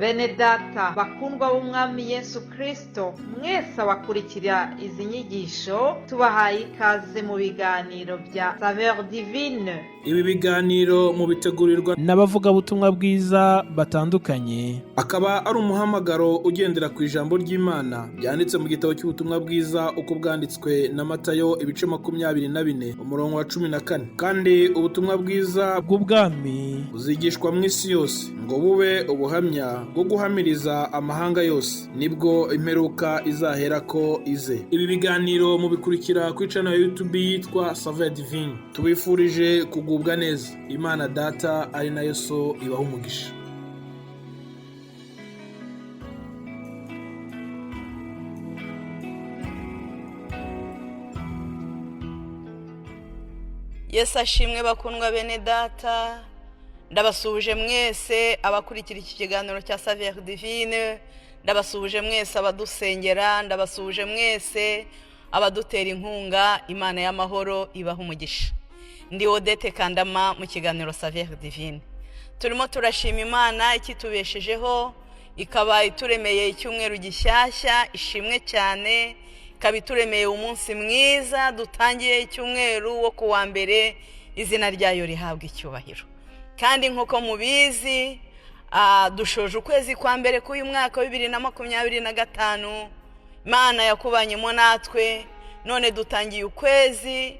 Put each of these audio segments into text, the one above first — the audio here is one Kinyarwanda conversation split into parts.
Bene data bakundwa b'Umwami Yesu Kristo, mwese abakurikira izi nyigisho, tubahaye ikaze mu biganiro bya Saveur Divine. Ibi biganiro mubitegurirwa n'abavugabutumwa bwiza batandukanye, akaba ari umuhamagaro ugendera ku ijambo ry'Imana ryanditse mu gitabo cy'ubutumwa bwiza uko bwanditswe na Matayo, ibice 24, umurongo wa 14. Kandi ubutumwa bwiza bw'ubwami buzigishwa mu isi yose ngo bube ubuhamya bwo guhamiriza amahanga yose, nibwo imperuka izaherako ize. Ibi biganiro mubikurikira kuri channel ya YouTube yitwa Saveur Divine. Tubifurije kugubwa neza. Imana Data ari nayo So ibaha umugisha. Yesu ashimwe, bakundwa bene data. Ndabasuhuje mwese abakurikira iki kiganiro cya Saveur Divine, ndabasuhuje mwese abadusengera, ndabasuhuje mwese abadutera inkunga. Imana y'amahoro ibaha umugisha. Ndi Odette Kandama mu kiganiro Saveur Divine. Turimo turashima Imana ikitubeshejeho, ikaba ituremeye icyumweru gishyashya, ishimwe cyane, ikaba ituremeye umunsi mwiza dutangiye icyumweru wo ku wa mbere. Izina ryayo rihabwa icyubahiro. Kandi nk'uko mubizi, dushoje ukwezi kwa mbere k'uyu mwaka wa 2025. Imana yakubanyemo natwe, none dutangiye ukwezi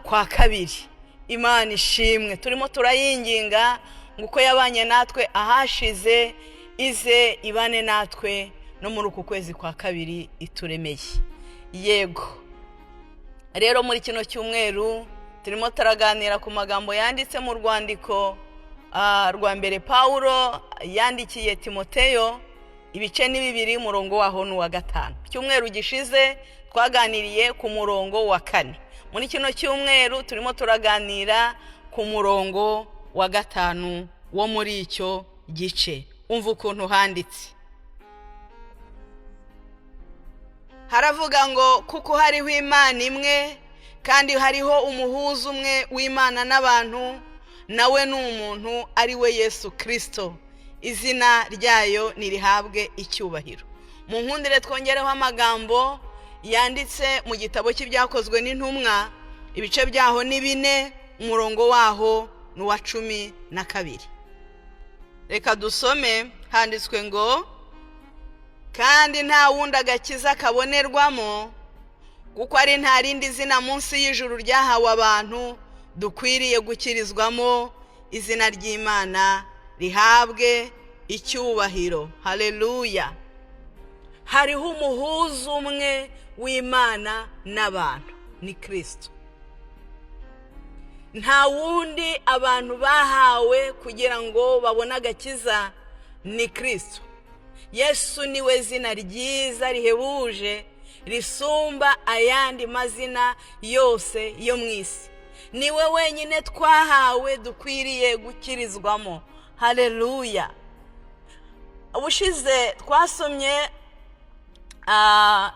kwa kabiri. Imana ishimwe. Turimo turayinginga ngo uko yabanye natwe ahashize, ize ibane natwe no muri uku kwezi kwa kabiri ituremeye. Yego rero, muri kino cyumweru turimo turaganira ku magambo yanditse mu rwandiko rwa mbere Pawulo yandikiye Timoteyo, ibice ni 2, umurongo waho ni uwa 5. Icyumweru gishize twaganiriye ku murongo wa 4. Muri kino cyumweru turimo turaganira ku murongo wa 5 wo muri icyo gice. Umva ukuntu handitse. Haravuga ngo: "Kuko hariho Imana imwe, kandi hariho umuhuza umwe w'Imana n'abantu, nawe ni umuntu, ari we Yesu Kirisito. Izina ryayo nirihabwe icyubahiro." Mu nkundire twongereho amagambo yanditse mu gitabo cy'Ibyakozwe n'Intumwa, ibice byaho ni 4, umurongo waho ni uwa 12. Reka dusome. Handitswe ngo: "Kandi nta wundi agakiza kabonerwamo, kuko ari nta rindi zina munsi y'ijuru ryahawe abantu dukwiriye gukirizwamo. Izina ry'Imana rihabwe icyubahiro." Haleluya! Hariho umuhuza umwe w'Imana n'abantu, ni Kirisito. Nta wundi abantu bahawe kugira ngo babone agakiza, ni Kirisito. Yesu niwe zina ryiza rihebuje risumba ayandi mazina yose yo mu isi. Niwe wenyine twahawe dukwiriye gukirizwamo. Haleluya! Ubushize twasomye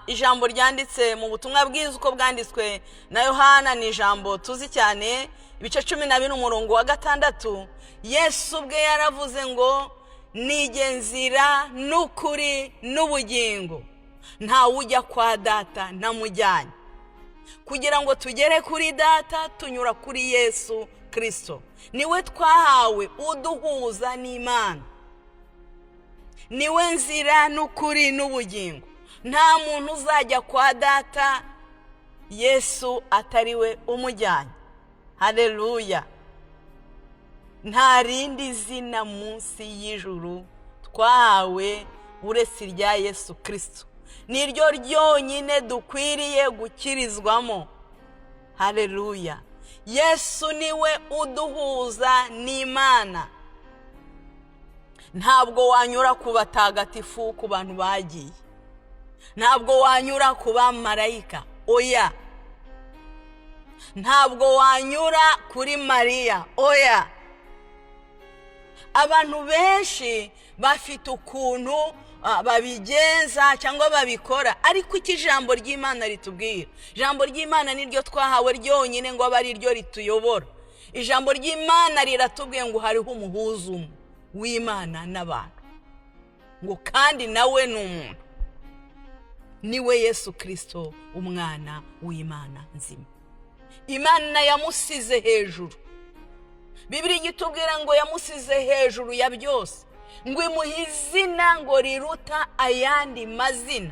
ijambo ryanditse mu butumwa bwiza uko bwanditswe na Yohana, ni ijambo tuzi cyane, ibice 14, umurongo wa 6. Yesu ubwe yaravuze ngo: "Nijye nzira n'ukuri n'ubugingo, ntawe ujya kwa Data ntamujyanye." Kugira ngo tugere kuri Data tunyura kuri Yesu Kirisito. Niwe twahawe uduhuza n'Imana, niwe nzira n'ukuri n'ubugingo. Nta muntu uzajya kwa Data Yesu atari we umujyanye. Haleluya! Nta rindi zina munsi y'ijuru twahawe uretse irya Yesu Kirisito. Niryo ryonyine dukwiriye gukirizwamo. Haleluya! Yesu niwe uduhuza n'Imana. Ntabwo wanyura ku batagatifu, ku bantu bagiye, ntabwo wanyura ku bamarayika, oya. Ntabwo wanyura kuri Mariya, oya. Abantu benshi bafite ukuntu babigenza cyangwa babikora, ariko icyo ijambo ry'Imana ritubwira, ijambo ry'Imana niryo twahawe ryonyine ngo abe ari ryo rituyobora. Ijambo ry'Imana riratubwiye ngo hariho umuhuza umwe w'Imana n'abantu. Ngo kandi nawe ni umuntu, niwe Yesu Kirisito, umwana w'Imana nzima. Imana yamusize hejuru. Bibiri igitubwira ngo yamusize hejuru ya byose, ngo imuhe izina ngo riruta ayandi mazina,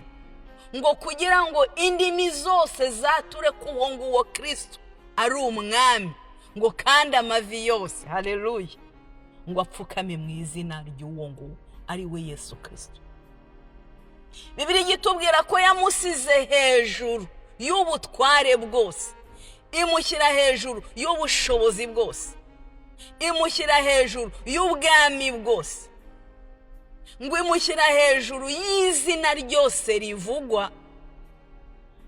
ngo kugira ngo indimi zose zature ku uwo nguwo Kirisito ari umwami, ngo kandi amavi yose, hareruya, ngo apfukame mu izina ry'uwo nguwo ari we Yesu Kirisito. Bibiri igitubwira ko yamusize hejuru y'ubutware bwose, imushyira hejuru y'ubushobozi bwose, imushyira hejuru y'ubwami bwose, ngo imushyira hejuru y'izina ryose rivugwa,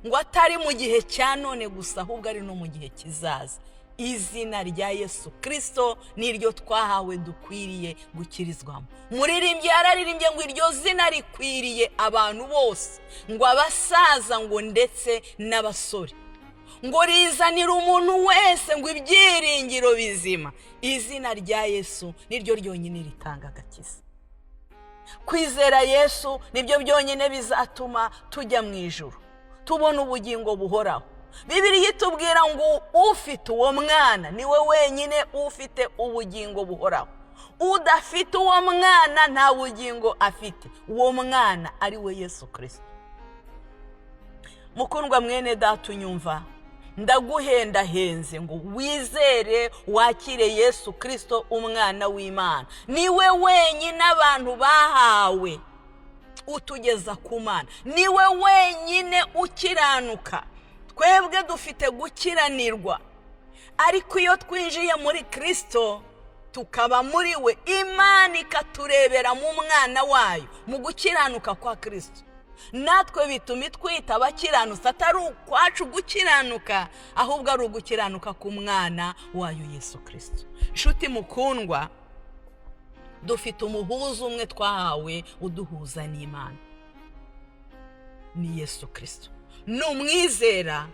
ngo atari mu gihe cya none gusa, ahubwo ari no mu gihe kizaza. Izina rya Yesu Kirisito niryo twahawe dukwiriye gukirizwamo. Muririmbyi yararirimbye ngo iryo zina rikwiriye abantu bose, ngo abasaza ngo ndetse n'abasore, ngo rizanira umuntu wese ngo ibyiringiro bizima. Izina rya Yesu niryo ryonyine ritanga agakiza. Kwizera Yesu nibyo byonyine bizatuma tujya mu ijuru, tubona ubugingo buhoraho. Bibiriya itubwira ngo ufite uwo mwana niwe wenyine ufite ubugingo buhoraho, udafite uwo mwana nta bugingo afite, uwo mwana ari we Yesu Kirisito. Mukundwa mwene data unyumva, ndaguhendahenze ngo wizere wakire Yesu Kirisito umwana w'Imana. Niwe wenyine abantu bahawe utugeza ku Mana, niwe wenyine ukiranuka. Twebwe dufite gukiranirwa, ariko iyo twinjiye muri Kirisito tukaba muri we, Imana ikaturebera mu mwana wayo, mu gukiranuka kwa Kirisito, natwe bituma itwita abakiranutsi, atari ukwacu gukiranuka, ahubwo ari ugukiranuka ku mwana wayo Yesu Kirisito. Inshuti mukundwa, dufite umuhuza umwe twahawe uduhuza n'Imana, ni Yesu Kirisito. Numwizera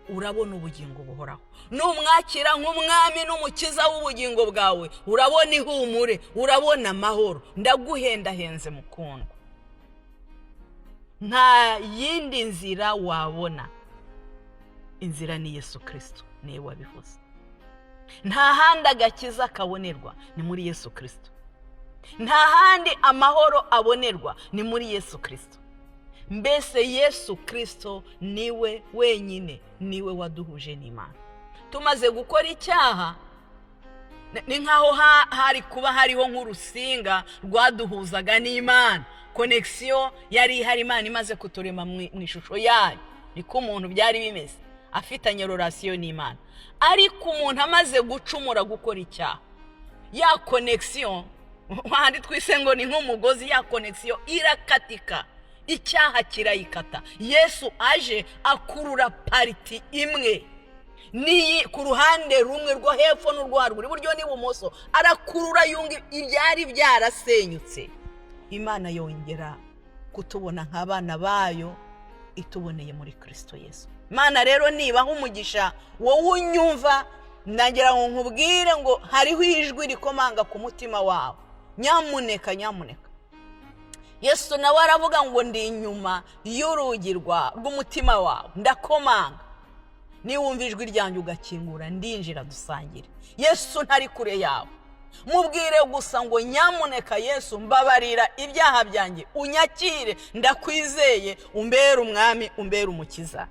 urabona ubugingo buhoraho, numwakira nk'umwami n'umukiza w'ubugingo bwawe urabona ihumure, urabona amahoro. Ndaguhendahenze mukundwa, nta yindi nzira wabona, inzira ni Yesu Kirisito, niwe wabivuze. Nta handi agakiza kabonerwa, ni muri Yesu Kirisito. Nta handi amahoro abonerwa, ni muri Yesu Kirisito. Mbese Yesu Kirisito niwe wenyine, niwe waduhuje n'Imana. Tumaze gukora icyaha, ni nk'aho hari kuba hariho nk'urusinga rwaduhuzaga n'Imana, connexion yari ihari. Imana imaze kuturema mu ishusho yayo, niko umuntu byari bimeze, afitanye relation n'Imana. Ariko umuntu amaze gucumura, gukora icyaha, ya connexion handi twise ngo ni nk'umugozi, ya connexion irakatika, icyaha kirayikata. Yesu aje akurura partie imwe n'iyi ku ruhande rumwe rwo hepfo n'urwo haruguru, iburyo n'ibumoso, arakurura yunga ibyari byarasenyutse. Imana yongera kutubona nk'abana bayo, ituboneye muri Kirisito Yesu. Imana rero nibaha umugisha wowe unyumva, nagira ngo nkubwire ngo hariho ijwi rikomanga ku mutima wawe, nyamuneka, nyamuneka. Yesu nawe aravuga ngo ndi inyuma y'urugi rw'umutima wawe, ndakomanga, niwumva ijwi ryanjye ugakingura ndinjira dusangire. Yesu ntari kure yawe, mubwire gusa ngo nyamuneka Yesu, mbabarira ibyaha byanjye, unyakire, ndakwizeye, umbere umwami, umbere umukiza.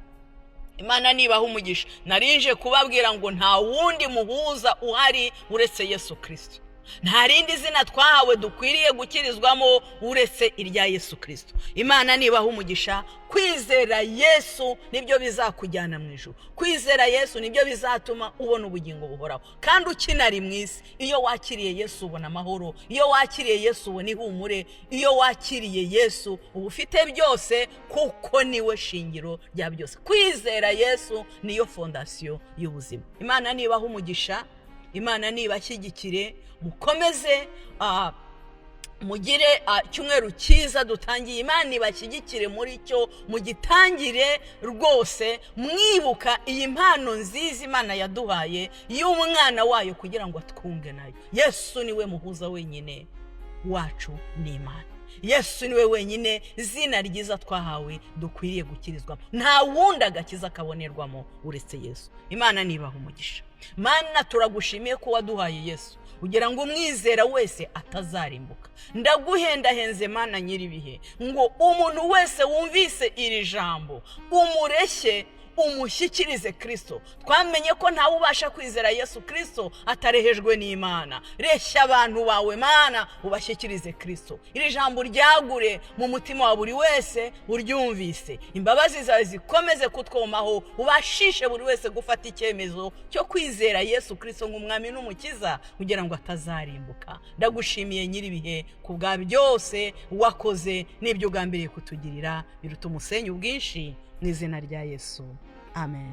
Imana nibaha umugisha. Narinje kubabwira ngo nta wundi muhuza uhari uretse Yesu Kirisito. Nta rindi zina twahawe dukwiriye gukirizwamo uretse irya Yesu Kirisito. Imana nibaha umugisha. Kwizera Yesu nibyo bizakujyana mu ijuru, kwizera Yesu nibyo bizatuma ubona ubugingo buhoraho kandi ukinari mu isi. Iyo wakiriye Yesu ubona amahoro, iyo wakiriye Yesu ubona ihumure, iyo wakiriye Yesu uba ufite byose, kuko niwe shingiro rya byose. Kwizera Yesu niyo fondation y'ubuzima. Imana nibaha umugisha, Imana nibashyigikire, mukomeze mugire icyumweru cyiza dutangiye. Imana ibashyigikire muri cyo, mugitangire rwose mwibuka iyi mpano nziza Imana yaduhaye y'umwana wayo kugira ngo atwunge nayo. Yesu niwe muhuza wenyine wacu n'Imana. Yesu niwe wenyine zina ryiza twahawe dukwiriye gukirizwamo. Nta wundi agakiza kabonerwamo uretse Yesu. Imana nibaha umugisha. Mana, turagushimiye ko waduhaye Yesu kugira ngo umwizera wese atazarimbuka. Ndaguhendahenze Mana nyir'ibihe, ngo umuntu wese wumvise iri jambo umureshye, umushyikirize Kirisito. Twamenye ko ntawe ubasha kwizera Yesu Kirisito atarehejwe n'Imana. Reshya abantu bawe Mana, ubashyikirize Kirisito. Iri jambo ryagure mu mutima wa buri wese uryumvise. Imbabazi zawe zikomeze kutwomaho, ubashishe buri wese gufata icyemezo cyo kwizera Yesu Kirisito nk'umwami n'umukiza kugira ngo atazarimbuka. Ndagushimiye nyir'ibihe ku bwa byose wakoze n'ibyo ugambiriye kutugirira biruta umusenyi ubwinshi, mu izina rya Yesu, amen.